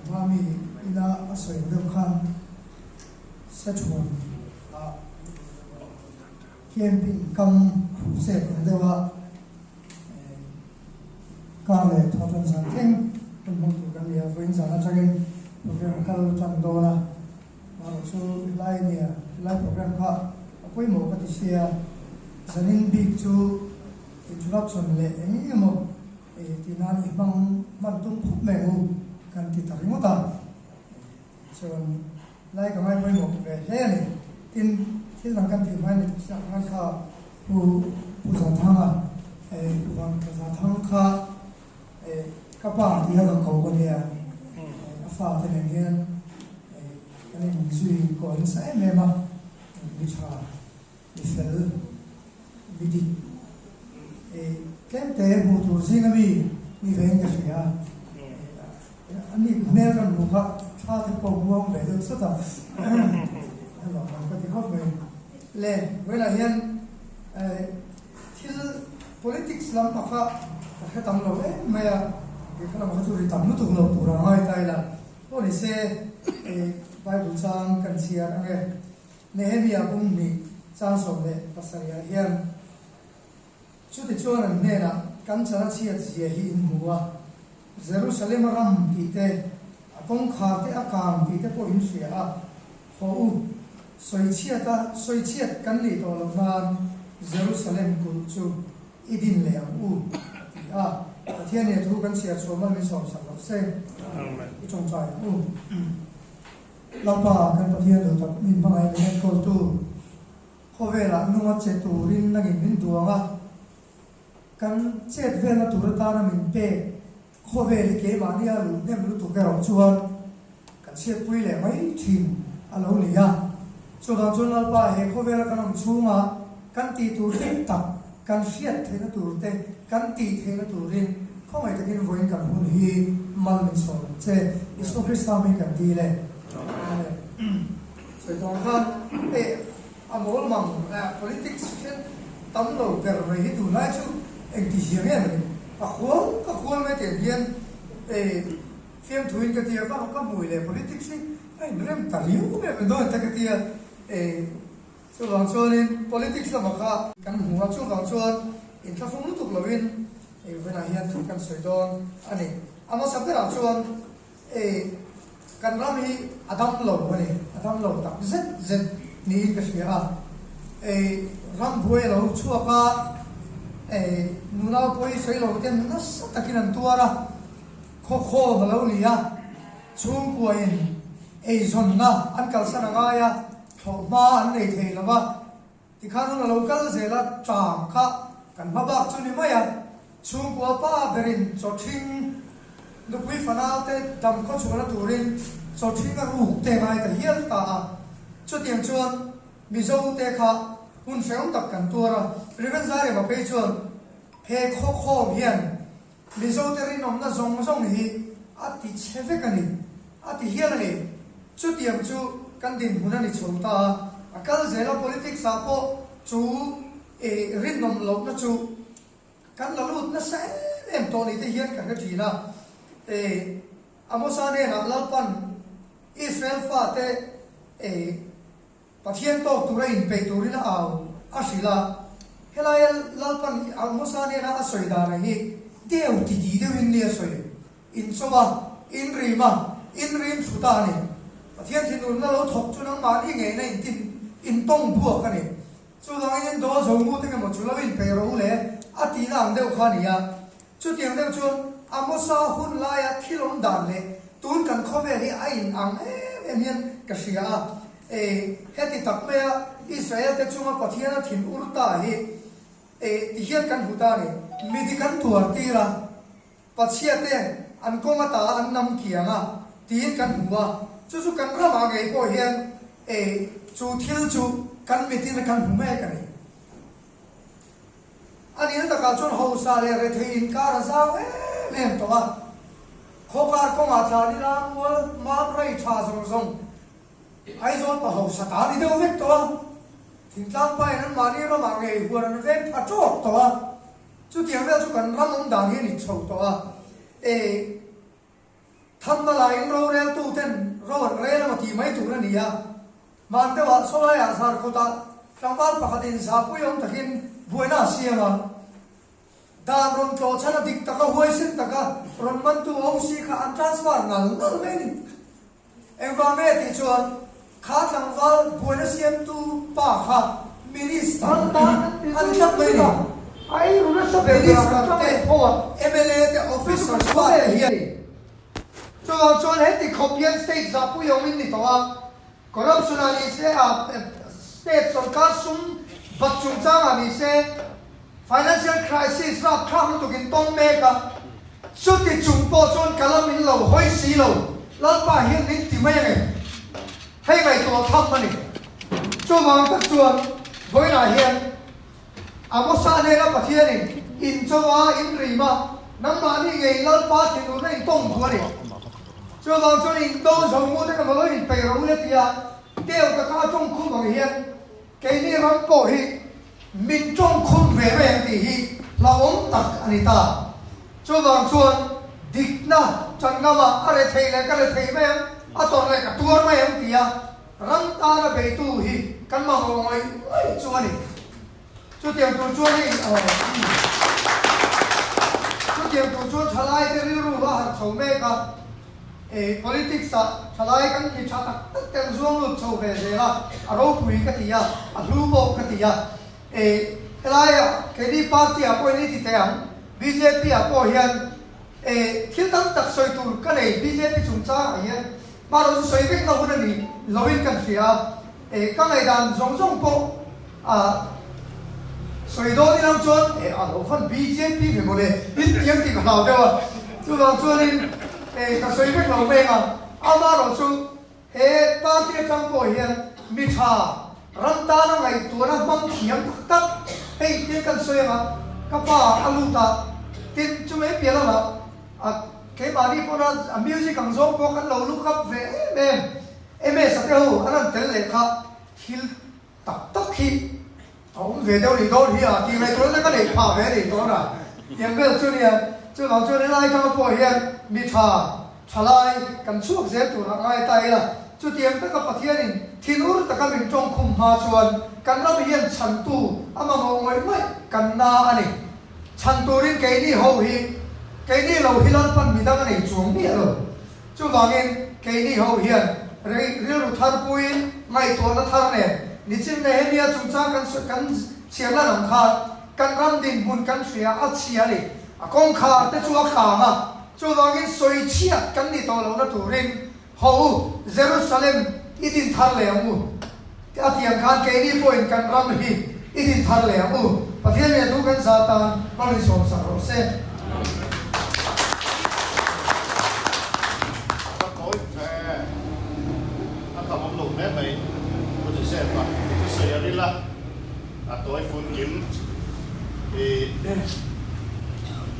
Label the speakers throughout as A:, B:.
A: Hma mi ina a sawi ang deuh khan Sechhuan ah camping kam crusade ang deuh a kar leh thawhtan zan thleng hun hmang tur kan ni a, vawiin zan atangin program kal tan dawn a, mahrawh chu helai nia helai program kha a pawimawh ka ti sia, zanin bik chu introduction leh eng eng emaw tih nan i hmang hman tum khawp mai ang u kan ti ta ringawt a. Chuan lai ka ngai pawimawh ve hle a ni. Tin, thil dang kan tih hmai ni tak khan kha Pu Pu Zathanga, Pu Van Zathang kha ka pa tih a ka ko ka nia, a fa te nen hian kan inzui kawi nasa em em a, mi tha, mi fel, mi dik, tlem te hmuh tur zinga mi ni vein ka hria. A ni hmel kan hmuh kha thla te pawh muang ve deuh sawt a, hello ka ti khawp mai. Le, vawiinah hian thil politics lam pa kha ka hre tam lo em mai a, kei kha lam kha chu ri tam lutuk lo tur a ngai ta ila, pawh ni se Bible chang kan chhiar ang e. Nehemia pum hnih chang 17 ah hian Chutichuan an hnenah, Kan chan a chhiat zia hi in hmu a, Jerusalem a ram tih te, a kawngkhar te a kang tih te pawh in hria a, haw u, sawichhiat a sawichhiat kan nih tawh loh nan Jerusalem kulh chu i din leh ang u, a ti a. Pathian nia thu kan chhiar chhuah mal min sawmsak loh se, i tawngtai ang u. Lapa, kan Pathian duh tak min hmangaih min enkawltu. Khawvelah nunga che turin nangin min duang a, kan chet velna tur atana min pek khawvel hi keimahni a luh hnem lutuk erawh chuan kan chhiatpui leh mai thin a lo ni a. Chuvang chuan Lalpa he khawvela kan awm chhunga kan tih tur dik tak kan hriat theihna tur te kan tih theihna turin khawngaih takin vawiin kan hun hi mal min sawm ang che. Isua Krista hming kan dil e. Amen. Sawi tawng khan eh a mawl mang eh politics hian tam lo ber mai hi tunlai chu engti zia nge maw ni ka khual ka khual mai tiang hian eh fiamthuin ka tia ka ka hmui leh politics hi a inrem ta riau mai ang dawn ta ka tia eh chuvang chuanin politics lamah kha kan hmu a chuvang chuan inthlahrung lutuk loin eh vawiinah hian thu kan sawi dawn a ni a hmasa berah chuan Ei, kan ram hi a dam lo a ni, a dam lo tak zet zet niin ka hria a. Ei, ram buai a lo chhuak a, ei, nunau pawh hi sawi lo ten nasa takin an tuar a, khawkhawm a lo ni a, chhungkuain eizawnna an kalsan a ngai a, thlawhhma an nei thei lo va, Tikhan hun a lo kal zel a, ṭam kha kan hma bak chu ni mai a, chhungkua pa berin chawṭhing nupui fanaute dam khaw chhuahna turin chawṭhing a ruk te ngai ta hial ta a. Chutiang chuan Mizote kha hun hrehawm tak kan tuar a, Rev. Zairema phei chuan he khawkhawm hian Mizote rinawmna zawng zawng hi a ti chhe vek a ni, a ti hial a ni. Chutiang chu kan dinhmun a ni chho ta a, a kal zel a, politics ah pawh chu i rinawm lohna chu kan la lut nasa em em tawh ni te hian ka hre thin a. I Amosa hnenah Lalpan Israel fate i Pathian tawk tura inpeih turin a au a hrilh a, helaia Lalpan Amosa hnena a sawi danah hi deu ti ti deuhin ni a sawi. Inchawm a, inrim a, inrim thlu ta a ni. Pathian thinurna lo thawk chu nangmahni ngeina intin intawng buak a ni. Chuvangin in dawl zo ngut eng emaw chu lo inpeih rawh u le a tihna ang deuh kha a ni a. Chutiang deuh chuan Amosa hun laia thil awm dan leh tun kan khawvel hi a in ang em em hian ka hria a. E, heti tak maia Israel te chunga Pathian a thin ur ta hi e ti hian kan hmu ta a ni. Midi kan tuar tir a, Pachhia te an kawng ata an nam kiang a tiin kan hmu a, chu chu kan ramah ngei pawh hian e chu thil chu kan mitin kan hmu mek a ni. A nihna takah chuan hausa leh rethei inkar a zau em em tawh a, khawkar kawngah tlan ila mual mam rei tha zawng zawng Aizawl pa hausa ta a ni deuh vek tawh a, thingtlang pain an mahni ramah ngei huan an veng pha tawk tawh a, chutiang vel chu kan ram awm dan hi a ni chho tawh a, e. Thamna laiin roreltuten ro an rel emaw tih mai tur a ni a. Hman deuhah sawlaiah Zarkawtah tlangval pakhatin zahpui awm takin buaina a siam a. Dan rawn tlawh chhan a dik taka huaisen taka rawn mantu OC kha an transfer nal nal mai a ni. Engvang nge tih chuan kha tlangval buaina siamtu pa kha Minister a ni tlat mai a ni. Minister te, mla te, officers pa te hian. Chuvang chuan heti khawp hian state zahpui awmin ni tawh a, corruption ah ni se, state sorkar sum bat chungchang ah ni se, Financial crisis rapthlak lutuk in tawng mek a, chuti chung pawh chuan ka lam in lo hawi si lo, Lalpa hian min ti mai ange, hei ngaihtuah tham a ni. Chuvang tak chuan vawiinah hian Amosa hnena Pathianin in cho a, in rim a, nangmahni ngei Lalpa thinurna in tawng duh a ni. Chuvang chuan in do zo ngut emaw lo inpeih ro le tia teu taka a tawng khum ang hian Keini ram pawh hi min tawngkhum ve mai ang tih hi hlauhawm tak a ni ta. Chuvang chuan dikna tan ngama a rethei leh ka rethei mai ang, a tawrh leh ka tuar mai ang tia ram tana beitu hi kan mamawh ngawih ngawih chu a ni. Chutiang tur chuan hei chutiang tur chuan thalaite rilru a harh chho mek a. Politics ah thalai kan mi tha tak tak te an zuang lut chho ve zel a, a ropui ka ti a, a hlu bawk ka ti a. Helai ah keini party ah pawhin i ti teh ang, bjp ah pawh hian thil tam tak sawi tur ka nei, bjp chungchang ah hian hma lo chu sawi vek na hun a ni lo in kan hria a. Ka ngaihdan zawng zawng pawh a sawi dawn ilang chuan e a lo fan bjp ve mawle in tiang tih ka hlau deuh a, chuvang chuanin e ka sawi vek lo meng a, amaherawh chu he party atang pawh hian mi tha ram tana ngaihtuahna hmang thiam tak tak hei thil kan sawi anga ka pa a lut a, tin chumai piah lamah a keimahni pawna a music ang zawng pawh kan lo look up ve em em. MS a te ho an han tel leh kha thil tak tak hi a awm ve deuh nih dawn hi a tih ngaihtuahna ka neih phah ve nih dawn a tiang vel chu nia. Chuvang chuan helai atanga pawh hian mi tha thalai kan chhuak zel turah ngai ta ila, chutiang taka Pathianin thinur taka min tawngkhum hma chuan kan ram hian chhantu a mamawh ngawih ngawih kan na a ni. Chhan turin keini ho hi keini lo hi Lalpan midang a nei chuang miah lo. Chuvangin, keini ho hian rilru thar puiin ngaihtuahna thar nen nichin Nehemia chungchang kan kan chhiar lan ang khan kan ram dinhmun kan hria a chhia a ni. A kawngkhar te chu a kang a, chuvangin sawi chhiat kan ni tawh lohna turin ho u, Jerusalem i din thar leh ang u. A tiang khan keini pawhin kan ram hi i din thar leh ang u. Pathian leh thu kan zah tan ram in sawmsak rawh se.
B: Ka tawi ve, a kham awm lo hle mai. Pu Joseph a i thusawi a ril a, a tawi fun kim. I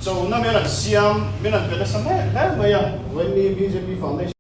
B: chona min rawn siam, min rawn pe nasa hle hle mai a. Vawiin bjp Foundation.